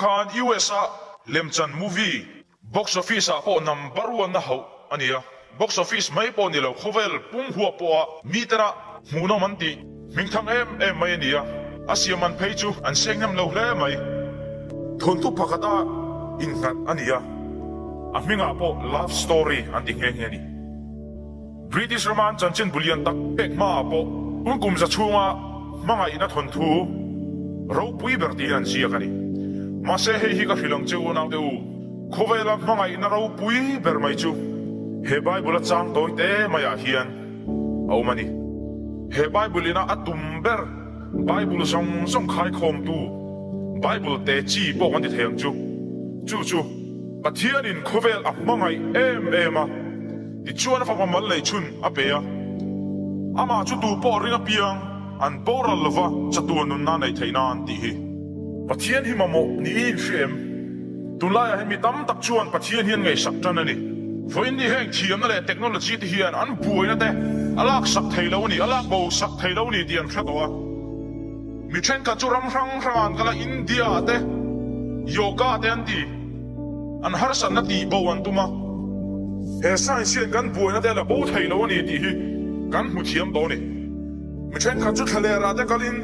khan US a lemchan movie box office ah pawh number one a hauh a ni a, box office mai pawh ni lo khawvel pum huap pawha mitena hmuhnawm an tih hmingthang em em mai a ni a, a siam an phei chu an seng hnem lo hle mai. Thawnthu pakhat a innghat a ni a, a hmingah pawh love story an ti nghe nghe a ni. British rama an chanchin bu lian tak pek hmaah pawh tun kum za chhunga hmangaihna thawnthu ropui ber tiin an ziak a ni. Mahse hei hi ka hrilh ang che u naute u, khawvela hmangaihna ropui ber mai chu he Bible a chang tawi te maiah hian a awm a ni. He Bible ina a tum ber Bible zawng zawng khaikhawmtu Bible te chi pawh kan ti thei ang chu. Chu chu Pathianin khawvel a hmangaih em em a. Tichuan a fapa mal lei chhun a pe a, amah chu tu pawh ring apiang an boral lova chatuan nunna neih theih nan tih hi. Pathian hi mamawh niin inhria em? Tunlaiah hian mi tam tak chuan Pathian hi an ngaihsak tan a ni. Vawiin ni heng thiamna leh technology te hian an buaina te a laksak thei lo a ni, a lak bo sak thei lo a ni tih an hre tawh a. Mi thenkhat chu ram hrang hrangah an kal a, India ah te, Yoga te an ti. An harsatna tih bo an tum a, he science hian kan buaina te a la bo thei lo a ni tih hi kan hmu thiam tawh a ni. Mi thenkhat chu thlalerah te kalin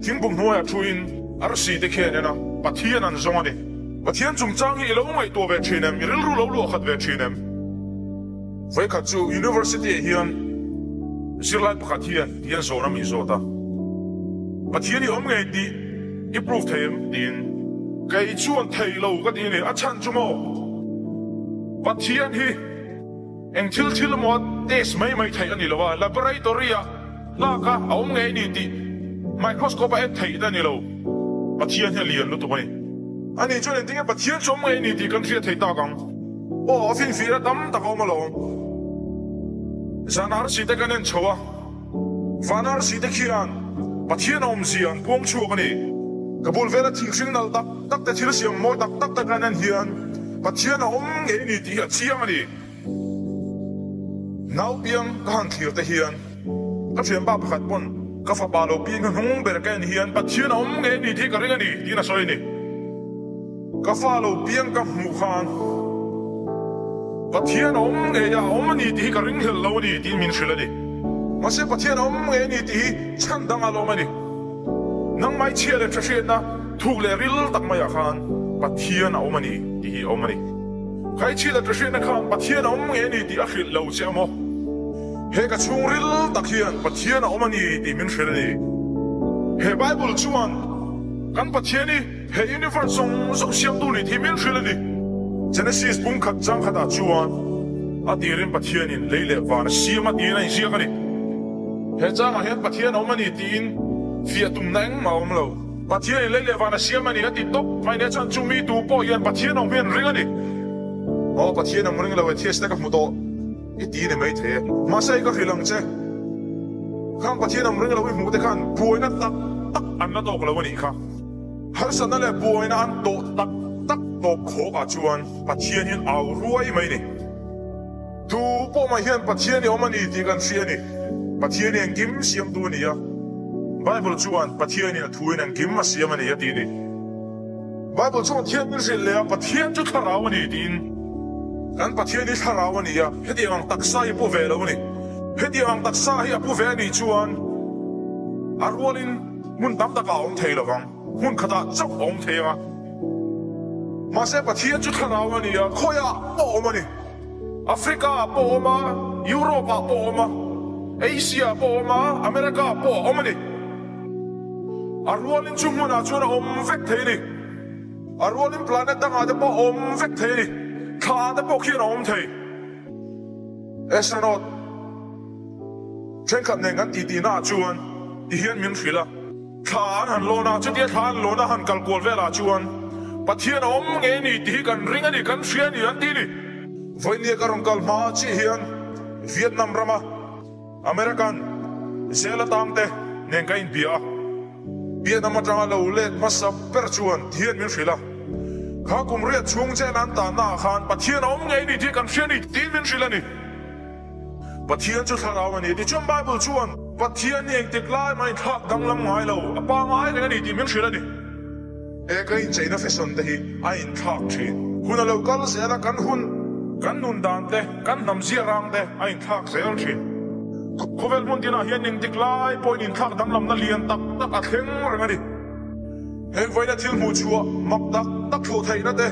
thingbuk hnuaiah thuin arsi te khi an en a, Pathian an zawng a ni. Pathian chungchang hi i lo ngaihtuah ve thin em? I rilru lo luahkhat ve thin em? Vawikhat chu University-ah hian zirlai pakhat hian tihian zawhna min zawt a, Pathian i awm ngei tih i prove thei em? tiin. Kei chuan thei lo ka ti a ni, a chhan chu maw Pathian hi eng thil thil emaw test mai mai theih a ni lo a, laboratory-ah lak a a awm ngei a ni tih microscope a en theih a ni lo, Pathian hi a lian lutuk a ni. Ani chuan engtin nge Pathian chu awm ngei a ni tih kan hriat thei tak ang? Aw, a finfirna tam tak a awm alawm. Zan arsi te kan en chho a, van arsi te khian Pathian awmzia an puang chhuak a ni. Ka bul vela thinghring nalh tak tak te thil siam mawi tak tak te kan en hian Pathian a awm ngei a ni tih hi a chiang a ni. Naupiang ka han thlir te hian ka thianpa pakhat pawn ka fapa lo piang hi hnung ber ka en hian Pathian a awm ngei a ni tih hi ka ring a ni tiin a sawi a ni. Ka fa lo piang ka hmuh khan Pathian a awm ngei a, a awm a ni tih hi ka ringhlelh lo a ni tiin min hrilh a ni. Mahse Pathian a awm ngei a ni tih hi chhan dang a lawm a ni. Nangmai chhia leh tha hriatna thuk leh ril tak maiah khan Pathian a awm a ni tih hi a awm a ni. Khai chhia leh tha hriatna khan Pathian a awm ngei a ni tih a hrilh lo che a maw? He ka chhungril tak hian Pathian a awm a ni tih min hrilh a ni. He Bible chuan kan Pathian hi He universe zawng zawng siamtu nih thih min hrilh a ni. Genesis bung khat chang khatah chuan a tirin Pathianin lei leh van a siam a tiin a inziak a ni. He changah hian Pathian a awm a ni tiin fiah tumna engmah a awm lo. Pathianin lei leh van a siam a ni a ti tawp mai nia chuan chu mi tu pawh hian Pathian awm hi an ring a ni. Aw Pathian awm ring lo e thias te ka hmu tawh i ti ni mai thei e. Mahse ka hrilh ang che. Khang Pathian awm ring lo i hmuh te khan buaina tak tak an la tawk lo a nih kha. Harsatna leh buaina an tawh tak tak tawp khawk ah chuan Pathian hian au ruai mai ni. Tu pawh mai hian Pathian i awm a ni tih kan hria a ni. Pathian hi engkim siamtu a ni a. Bible chuan Pathian in a thu in engkim a siam a ni a ti a ni. Bible chuan thian min hrilh leh a Pathian chu thlarau a ni tiin. Kan Pathian hi thlarau a ni a, hetiang ang taksa hi a pu ve lo a ni. Hetiang ang taksa hi a pu ve a nih chuan a rualin Hmun tam takah a awm thei lo vang, hmun khatah chauh a awm thei ang a. Mahse Pathian chu thlarau a ni a, khawiah pawh a awm a ni. Africa-ah pawh a awm a, Europe-ah pawh a awm a, Asia-ah pawh a awm a, America-ah pawh a awm a ni. A rualin chu hmunah chuan a awm vek thei a ni. A rualin planet dangah te pawh a awm vek thei a ni. Thla te pawh khian a awm thei. Astronaut. Thenkhat nen kan titi naah chuan ti hian min hrilh a, thla an han lawn a, chutia thla an lawn a han kal kual velah chuan Pathian a awm ngei ni tih hi kan ring a ni, kan hria a ni an ti ni. Vawinia ka rawn kal hma chiah hian Vietnam rama American zel atangte nen ka inbia a, Vietnam atanga lo let hmasa ber chuan ti hian min hrilh a, kha kum riat chhung chen an tanna ah khan Pathian a awm ngei ni tih kan hria a ni tiin min hrilh a ni. Pathian chu thlarau a ni. Tichuan Bible chuan Pathian hi engtik lai mah inthlak danglam ngai lo, a pangai reng a ni tih min hrilh a ni. He ka incheina fashion te hi a inthlak thin. Hun a lo kal zel a, kan hun, kan nun dan te, kan hnam zia rang te a inthlak zel thin. Khawvel hmun tinah hian engtik lai pawhin inthlak danglamna lian tak tak a thleng reng a ni. Heng vawiina thil hmuh chhuah mak tak tak thlawh theihna te,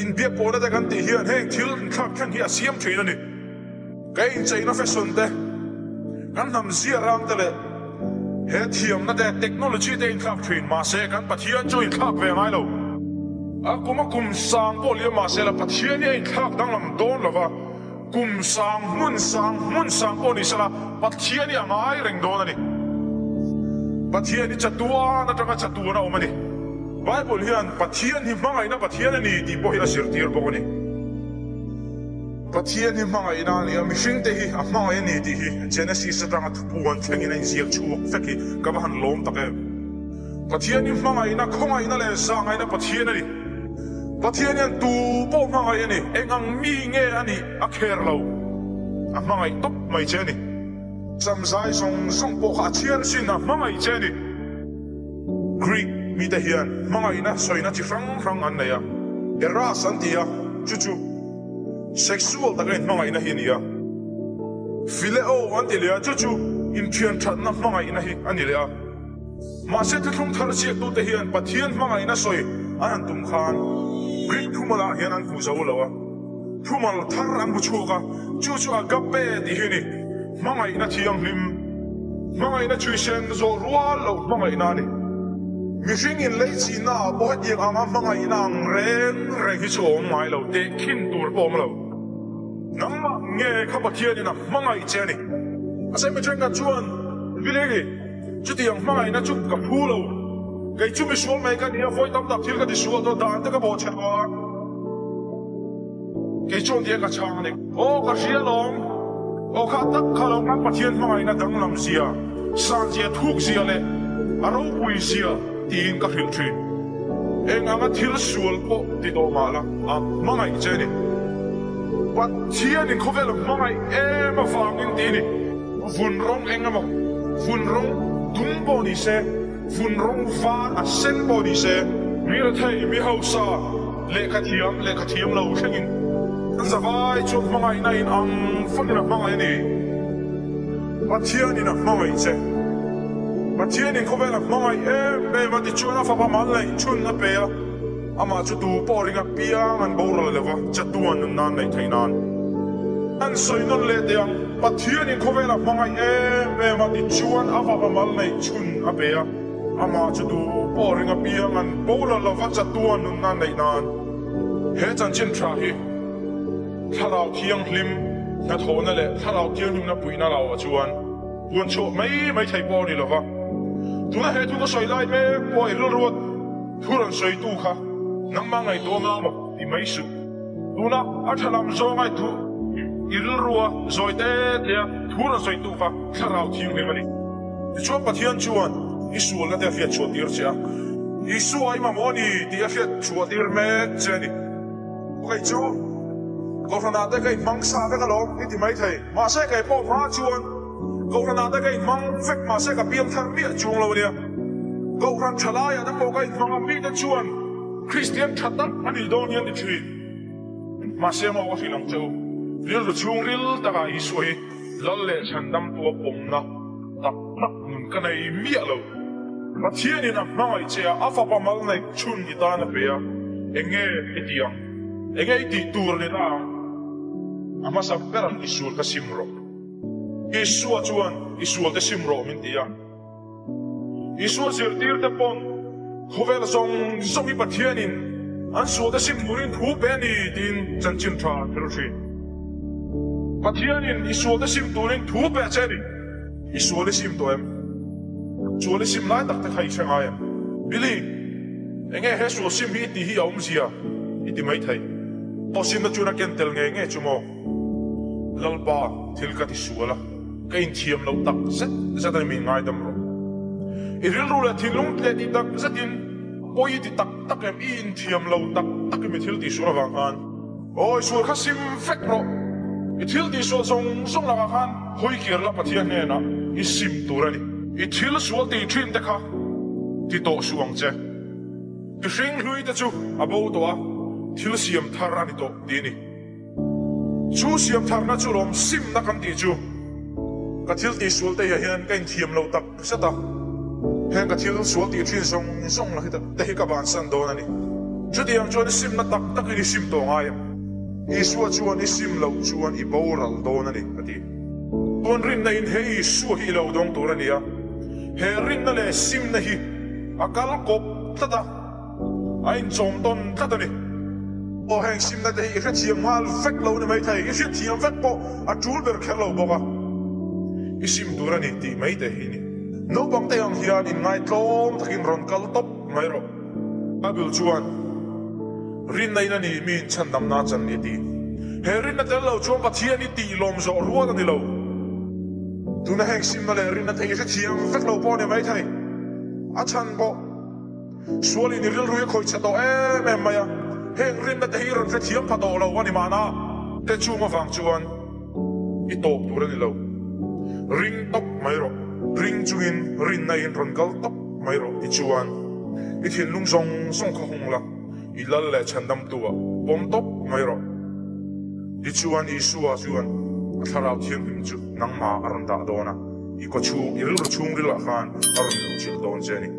inbiak pawhna te kan tih hian heng thil inthlak thleng hi a siam thin a ni. Ka incheina fashion te, kan hnam zia rang te leh he thiamna te, technology te inthlak thin mahse kan Pathian chu inthlak ve ngai lo. A kum a kum sang pawh liam mahse la Pathian hi a inthlak danglam dawn lo va, kum sang hmun sang hmun sang pawh ni sela Pathian hi a ngai reng dawn a ni. Pathian hi chatuan atanga chatuan a awm a ni. Bible hian Pathian hi hmangaihna Pathian a ni tih pawh hi a zirtir bawk a ni. Pathian hi hmangaihna a ni a, mihringte hi a hmangaih a ni tih hi Genesis atanga thupuan thlengin a inziak chhuak vek hi ka va han lawm tak em. Pathian hi hmangaihna, khawngaihna leh zahngaihna Pathian a ni. Pathian hian tu pawh hmangaih a ni, eng ang mi nge a nih a kher lo, a hmangaih tawp mai che a ni. Samzai zawng zawng pawh kha a chhiar sin, a hmangaih che a ni. Greek mite hian hmangaihna sawina chi hrang hrang an nei a, eros an ti a, chu chu. Sexual taka inhmangaihna hi a ni a, phileo an ti leh a, chu chu inthian thatna hmangaihna hi a ni leh a. Mahse thuthlung thar ziaktute hian Pathian hmangaihna sawi an han tum khan Greek thumalah hian an hmu zo lo a, thumal thar an hmu chhuak a, chu chu agape tih hi a ni, hmangaihna thianghlim, hmangaihna chhuisen zawh rual loh hmangaihna a ni. Mihring inleichihna ah pawh hetiang anga hmangaihna ang reng reng hi chu a awm ngai lo, tehkhin tur pawh a awm lo. Nangmah nge kha Pathianin a hmangaih che a ni. Mahse mi thenkhat chuan, Billy, chutiang hmangaihna chu ka phu lo. Kei chu misual mai ka ni a, vawi tam tak thil ka tisual tawh, dan te ka bawh chhe tawh a. Kei chuan tia ka chhang a ni. Aw ka hria lawm. Aw kha tak kha lo kan Pathian hmangaihna danglam zia, san zia, thuk zia leh a ropui zia tiin ka hrilh thin. Eng anga thil sual pawh ti tawh mah la, a hmangaih che a ni. Pathianin khawvel a hmangaih em avangin ti a ni. Vun rawng eng emaw, vun rawng dum pawh ni se, vun rawng var a sen pawh ni se, mi rethei, mi hausa, Lehkha thiam, lehkha thiam lo thlengin an zavai chuan hmangaihna in ang fakin a hmangaih a ni. Pathianin a hmangaih che. Pathianin khawvel a hmangaih em em a, tichuan a fapa mal neih chhun a pe a, amah chu tu pawh ring apiang an boral lo va, chatuan nun nan neih theih nan. An sawi nawn leh teh ang, Pathianin khawvel a hmangaih em em a, tichuan a fapa mal neih chhun a pe a. Amah chu tu pawh ring apiang an boral lova chatuan nunna neih nan he chanchin tha hi Thlarau Thianghlim hnathawhna leh Thlarau Thianghlimna puihna lo ah chuan puan chhuah mai mai thei pawh a ni lova. Tuna he thu ka sawi lai mek pawh i rilruat thu rawn sawitu kha nangmah ngaihtuah nga maw ti mai suh. Tuna a tha lam zawnga i thu i rilrua zawi te tea thu rawn sawitu kha Thlarau Thianghlim a ni. Tichuan Pathian chuan i sualna te a hriat chhuah tir che a, Isua i mamawh a ni tih a hriat chhuah tir mek che a ni. Kei chu Kohhranah te ka inhmang sa vek alawm i ti maithei. Mahse kei pawh hma chuan Kohhranah te ka inhmang vek mahse ka piang thar miah chuang lo a nia. Kohhran tha laiah te pawh ka inhmang a, mite chuan Kristian tha tak a nih dawn hian ti thin. Mahse maw ka hrilh ang che u, rilru chhungril takah Isua hi Lal leh chhandamtu a pawmna tak tak nun ka nei miah lo. Pathianin a hmangaih che a, a fapa mal neih chhun i tan a pe a, eng nge i tih ang? Eng nge i tih tur ni ta ang? A hmasa ber ang i sual kha sim rawh. Isua chuan i sualte sim rawh min ti a. Isua zirtirte pawn khawvel zawng zawng hi Pathianin an sualte sim turin thu pe a ni tiin chanchin tha an hrilh thin. Pathianin i sualte sim turin thu pe che a ni. I sual i sim tawh em? Sual i sim lai tak te kha i hre ngai em? Billy, enge he sual sim hi i tih hi a awmzia i ti maithei. Aw simna chuan a ken tel ngei ngei chu maw? Lalpa, thil ka ti sual a, ka inthiam loh tak zet zet a ni min ngaidam rawh. I rilru leh thinlung tleh tih tak zetin pawi i ti tak tak em? I inthiam lo tak tak em i thil tihsual avang khan? Aw, i sual kha sim vek rawh. I thil tihsual zawng zawng lakah khan hawi kir la Pathian hnenah i sim tur a ni. I thil sual tih thin te kha ti tawh suh ang che. Mihring hlui te chu a bo tawh a, thil siam thar a ni tawh tih a ni. Chu siam tharna chu lawm simna kan tih chu ka thil tih sual te hiah hian ka inthiam lo tak zet a, heng ka thil sual tih thin zawng zawng la hi te hi ka bansan dawn a ni. Chutiang chuan i simna tak takin i sim tawh ngai em? Isua chuan i sim loh chuan i boral dawn a ni, a ti. Chuan rinna in he Isua hi i lo dawng tur a ni a, he rinna leh simna hi a kal kawp tlat a. A inchawm tawn tlat a ni. Aw heng simna te hi i hrethiam nghal vek lo ni maithei, i hrethiam vek pawh a tul ber kher lo bawk a, i sim tur a ni tih mai te hi ni. Naupang te ang hian inngaitlawm takin rawn kal tawp mai rawh. Bible chuan rinna in a ni mi inchhandamna chan ni a ti. He rinna tel lo chuan Pathian i tih lawm zawh rual a ni lo. Tuna heng simna leh rinna te hi i hrethiam vek lo pawh a ni maithei, a chhan pawh. Sualin i rilru i khawih chhe tawh em em mai a, heng rinna te hi i rawn hrethiam pha tawh lo a ni mahna. Te chung avang chuan i tawp tur a ni lo. Ring tawp mai rawh. Ring chungin rinna in rawn kal tawp mai rawh tichuan i thinlung zawng zawng kha hung la, i lal leh chhandamtu ah pawm tawp mai rawh. Tichuan Isua chuan a thlarau thianghlim chu nangmah a rawn dah dawn a, i kawchhung, i rilru chhungril ah khan a rawn luhchilh dawn che a ni.